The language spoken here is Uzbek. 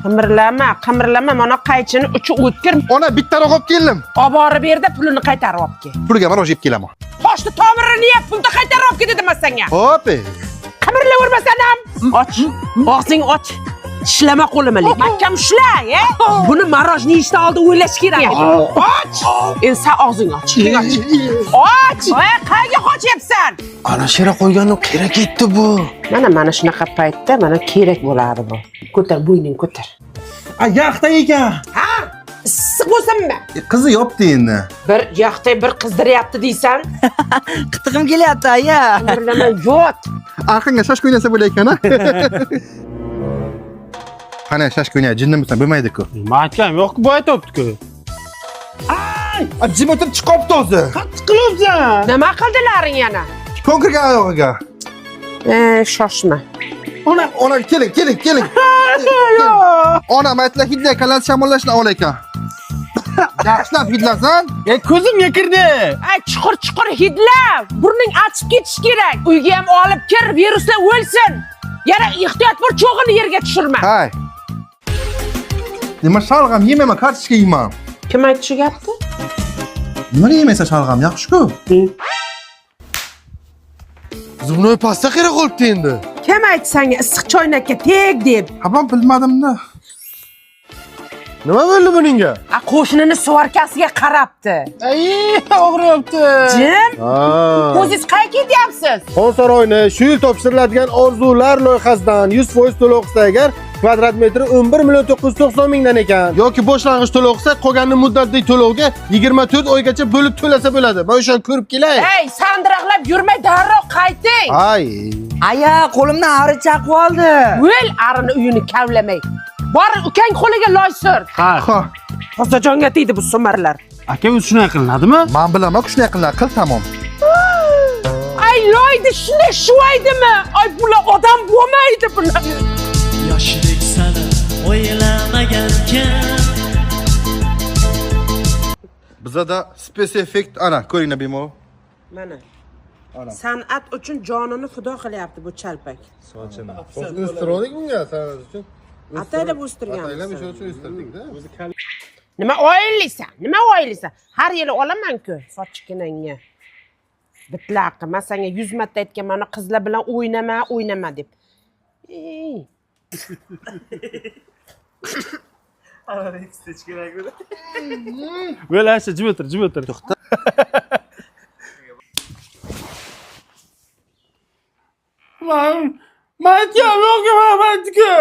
Qimirlama, qimirlama, mana qaychini uchi o'tkir. Ona, bittaroq olib keldim. Olib borib berda pulini qaytarib olib kel. Pulga maroj yeb kelaman. Qoshni tomirini yeb pulni qaytarib olib kel dedim man senga. Hop. Qimirlavermasan ham. Och. Og'zing och. Tishlama qo'limni. Mahkam ushla, e? Buni marojni yeyishdan oldin o'ylash kerak edi. Och. Endi sen og'zingni och. Och. Oy, qayerga qochyapsan? Ana shira qo'yganim kerak ketdi bu. Mana mana shunaqa paytda mana kerak bo'ladi bu. Ko'tar, bo'yningni ko'tar. A, yaxta ekan. Ha? Issiq bo'lsinmi? Qizi yopdi endi. Bir yoqday bir qizdiryapti deysan. Qitiqim kelyapti, aya. Qimirlama, yot. Arqonga shashka o'ynasa bo'lar ekan, a? Qani shashka o'ynay, jinnimisan, bo'lmaydi-ku. Man aytganim yo'q-ku, bu aytyapti-ku. A, jim o'tirib chiqibdi o'zi. Qattiq qilyapsan. Nima qildilaring yana? Kon kirgan oyog'iga. E, shoshma. Ona, ona keling, keling, keling. Ona, maytlar hidlay, kallasi shamollashdan ol ekan. Yaxshilab hidlasan. E, ko'zimga kirdi. Ay, chuqur chuqur hidla. Burning achib ketishi kerak. Uyga ham olib kir, viruslar o'lsin. Yana ehtiyot bo'l, cho'g'ini yerga tushirma. Hay. Nima shalg'am yemayman, kartoshka yeyman. Kim aytdi shu gapni? Nimaga yemaysan shalg'am? Yaxshi-ku. Zubnoy pasta kerak qolibdi endi. Kim aytdi senga issiq choynakka teg deb? Ha, men bilmadim-da. Nima bo'ldi buningga? A, qo'shnini suvarkasiga qarabdi. Ay, og'riyapti. Jim, Ha. o'zingiz qayerga ketyapsiz? Xon saroyini shu yil topshiriladigan orzular loyihasidan 100% to'lov qilsa agar kvadrat metri 11 million 990 mingdan ekan. Yoki boshlang'ich to'lov qilsa, qolganini muddatli to'lovga 24 oygacha bo'lib to'lasa bo'ladi. Men o'shani ko'rib kelay. Ey, sandiraqlab yurmay darrov qayting. Ay. Aya, qo'limdan ari chaqib oldi. O'l arini uyini kavlamay. Bor ukang qo'liga loy sur. Ha. Ha, Tozajonga tegdi bu sumarlar. Aka, o'zi shunday qilinadimi? men bilaman, shunday qilinadi, qil tamom. Ay, loydi shunday shuvaydimi? Ay, bular odam bo'lmaydi bular. Yoshlik sani o'ylamagan kim. Bizada spes effekt ana, ko'ringlar bemalol. Mana. San'at uchun jonini fido qilyapti bu chalpak. O'stirdik bunga san'at uchun. Ataylab o'stirganmiz. Ataylab o'sha uchun o'stirdik-da. Nima o'ylaysan? Nima o'ylaysan? Har yili olaman-ku sochginangga. Bitlaqi, men senga 100 marta aytganman, mana qizlar bilan o'ynama, o'ynama deb. Ey. Bo'l, asha, jim o'tir, jim o'tir. To'xta. Man aytganim yo'q-ku, man aytdi-ku.